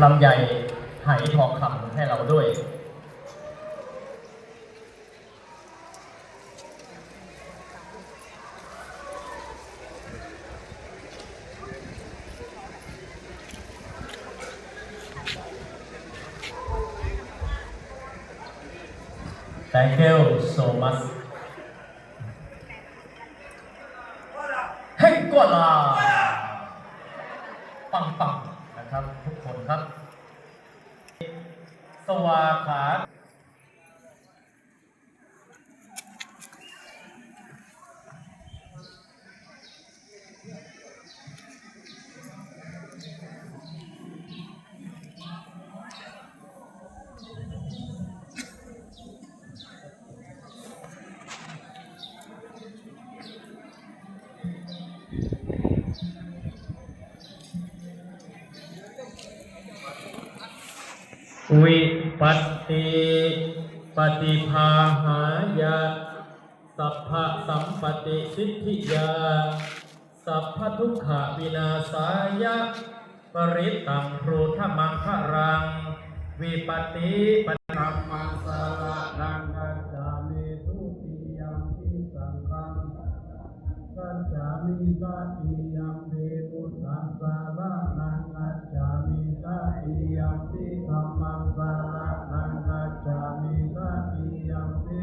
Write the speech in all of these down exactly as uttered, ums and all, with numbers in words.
ลำไยไหทองคำให้เราด้วย Thank you so much. เฮงกว่าลา ปังๆ นะครับ ทุกคนครับ สวาขา Vipattipaṭibāhāya sabbasampattisiddhiyā sabbadukkhāvināsāya parittaṃ brūtha maṅgalaṃ. Vipatti pa- Dhammaṃ saraṇaṃ gacchāmi. Dutiyampi saṅghaṃ gacchāmi. Tatiyampi buddhaṃ saraṇaṃ gacchāmi. Tatiyampi dhammaṃ saraṇaṃ gacchāmi. Tatiyampi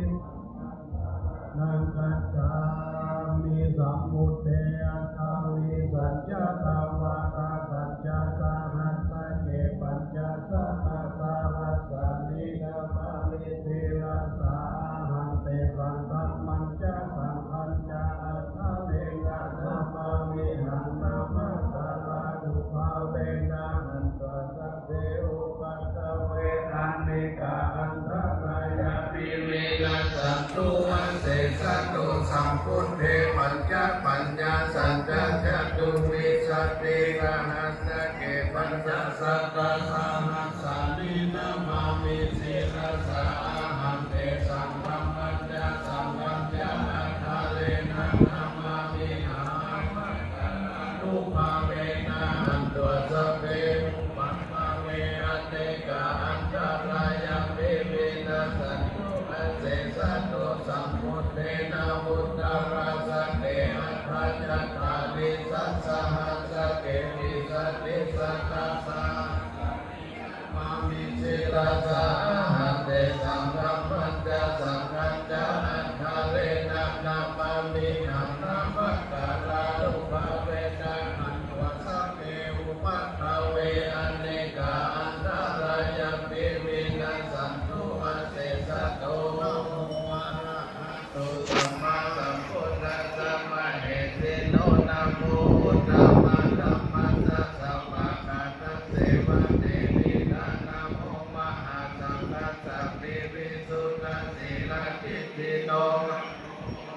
gacchāmi. Sambuddhe aṭṭhavīsañca dvādasañca sahassake pañcasatasahassāni namāmi sirasā ahaṃ. Tesaṃ dhammañca saṅghañca ādarena namāmihaṃ. Namakārānubhāvena hantvā sabbe upaddave anekā antarāyāpi vinassantu asesato. Sambuddhe pañcapaññāsañca catuvīsatisahassake pañcasatasahassāni namāmi sirasā ahaṃ. Tesaṃ dhammañca saṅghañca ādarena namāmihaṃ. Nubhāvena hantvā sabbe upaddave anekā antarāyāpi vinassantu asesato. Sambuddhe navuttarasate aṭṭhacattāḷīsasahassake vīsatisatasahassāni namāmi sirasā ahaṃ. Tesaṃ dhammañca saṅghañca ādarena namāmihaṃ. Namakārānubhāvena hantvā sabbe upaddave anekā antarāyāpi vinassantu asesato. Namo arahato sammāsambuddhassa mahesino. Namo uttamadhammassa svākkhātasseva tenidha. Namo mahāsaṅghassāpi visuddhasīladiṭṭhino. Namo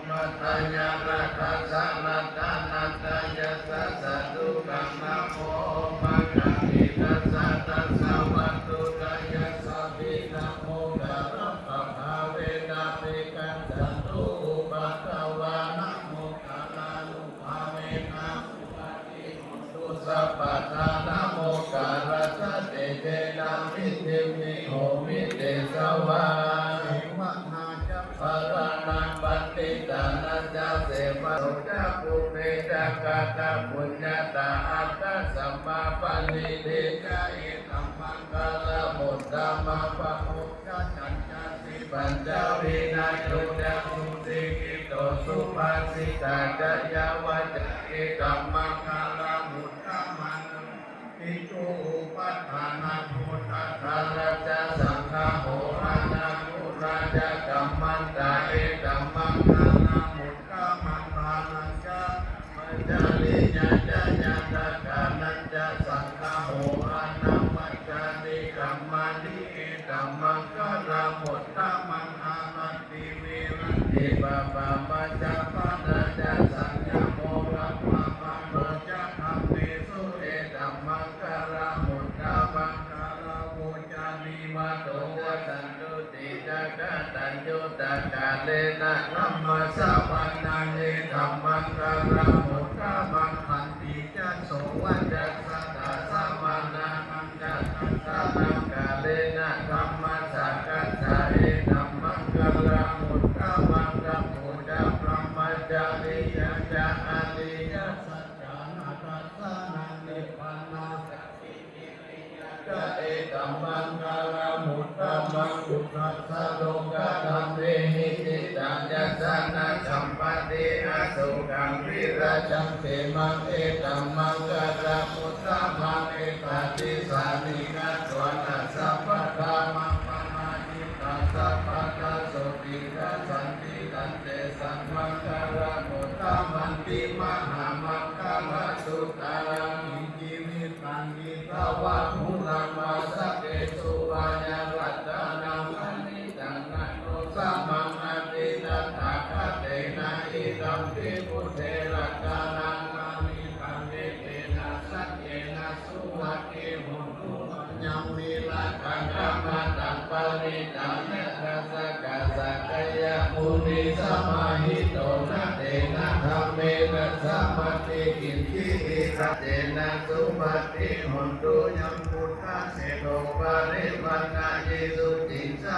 omātyāraddhassa ratanattayassa sādhukaṃ. Namo omakātītassa tassa vatthuttayassapi. Namokārappabhāvena vigacchantu upaddavā. Namokārānubhāvena suvatthi hotu sabbadā. Namokārassa tejena vidhimhi homi tejavā. Sīlvanā ca bālānaṃ paṇḍitānañca semā. Ca pubbe ca katapuññatā attasammāpaṇidhi ca etammaṅgalamuttamaṃ. Bāhuṃ ca chaññāni pañca vinayo ca susikkhito subhāsitā ca yā vācā etammaṅgalamuttamaṃ. Bhikkhū uppādānaṃ puttadārassa saṅgaho anākulā ca kammantā etammaṅgalamuttamaṃ. Dānañca dhammacariyā ca ñātakānañca saṅgaho anavajjāni kammāni etammaṅgalamuttamaṃ. Āratī viratī pāpā majjapānā ca saññamo appamādo ca dhammesu etammaṅgalamuttamaṃ. Gāravo ca nivāto ca santuṭṭhī ca kataññutā kālena dhammassavanaṃ etammaṅgalamuttamaṃ. Khantī ca sovacassatā samaṇānañca Dassanaṃ kālena dhammasākacchā etammaṅgalamuttamaṃ. Tapo ca brahmacariyañca ariyasaccāna dassanaṃ nibbānasacchikiriyā ca etammaṅgalamuttamaṃ. Phuṭṭhassa lokadhammehi cittaṃ yassa na kampati asokaṃ virajaṃ khemaṃ etammaṅgalamuttamaṃ. Etādisāni katvāna sabbatthamaparājitā sabbattha sotthiṃ gacchanti tantesaṃ maṅgalamuttamanti. Mahāmaṅgalasuttaṃ. Kiñci vittaṃ idha vā huraṃ vā saggesu vā ya ratanaṃ paṇītaṃ na no samaṃ atthi tathāgatena idampi buddhe ratanaṃ paṇītaṃ etena saccena suvatthi hotu. Mayaṃ virāgaṃ amataṃ paṇītaṃ yadajjhagā sakyamunī samāhito na tena dhammena samatthi kiñci idha tena suvatthi hotu. Yaṃ buddhaseṭṭho parivaṇṇayī suciṃ sa